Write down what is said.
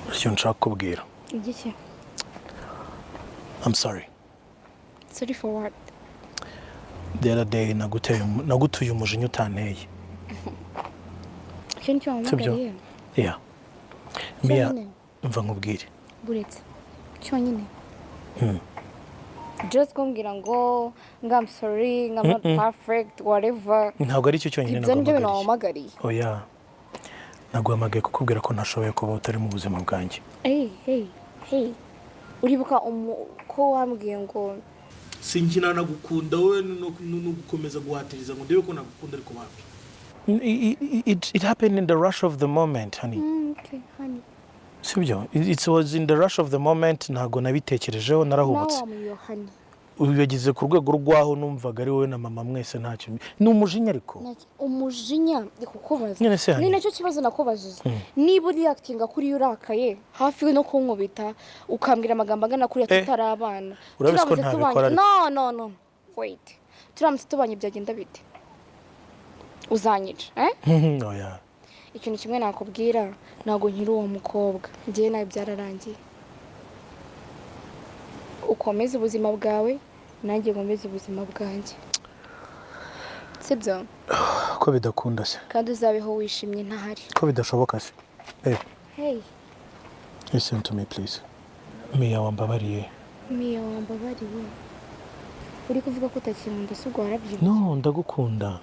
Ikintu nshaka kukubwira. Igiki? I'm sorry. Sorry for what? The other day nagutuye umujinya utanteye. Icyo nicyo Sibyo? wampamagariye? Yeah, Mia. Cyonyine? Mva nkubwire. Buretse, cyonyine just kumbwira ngo I'm sorry, ngo I'm not perfect, whatever. Ntabwo ari cyo cyonyine. Ibyo nibyo bintu Naguhamagariye. wampamagariye? Oya, naguhamagaye kukubwira ko ntashoboye kuba utari mu buzima bwanjye. Hey, hey, hey, uribuka ko wambwiye ngo Sinkina nagukunda wowe no gukomeza guhatiriza ngo ndebe ko nagukunda, ariko wapi. It happened in the rush of the moment, honey. Okay, honey. Sibyo? It was in the rush of the moment, ntabwo nabitekerejeho, narahubutse. Now I'm your honey. Ubu ku rwego rw'aho numvaga ari wowe na mama mwese ntacyo, ni umujinya ariko. Umujinya ndi kukubaza. Nyine se, honey. Ni nacyo kibazo nakubajije: niba uri actinga kuri urakaye hafi no kunkubita, ukambwira amagambo angana kuriya, Eh, tutari abana, urabizi ko turamutse ntabikora tubanye ariko. No, no, no, wait, turamutse tubanye byagenda bite? Uzanyica, eh? Oya. Ikintu kimwe nakubwira, ntabwo nkiri uwo mukobwa. Njyewe nawe byararangiye. Ukomeze ubuzima bwawe, nanjye nkomeze ubuzima bwanjye, sibyo? Ko bidakunda se? Kandi uzabeho wishimye ntahari. Ko bidashoboka se? Babe, Hey. listen to me, please. Mia, wambabariye. Miya, wambabariye. Uri kuvuga ko utakinkunda, si ubwo warabyibushye? No, ndagukunda.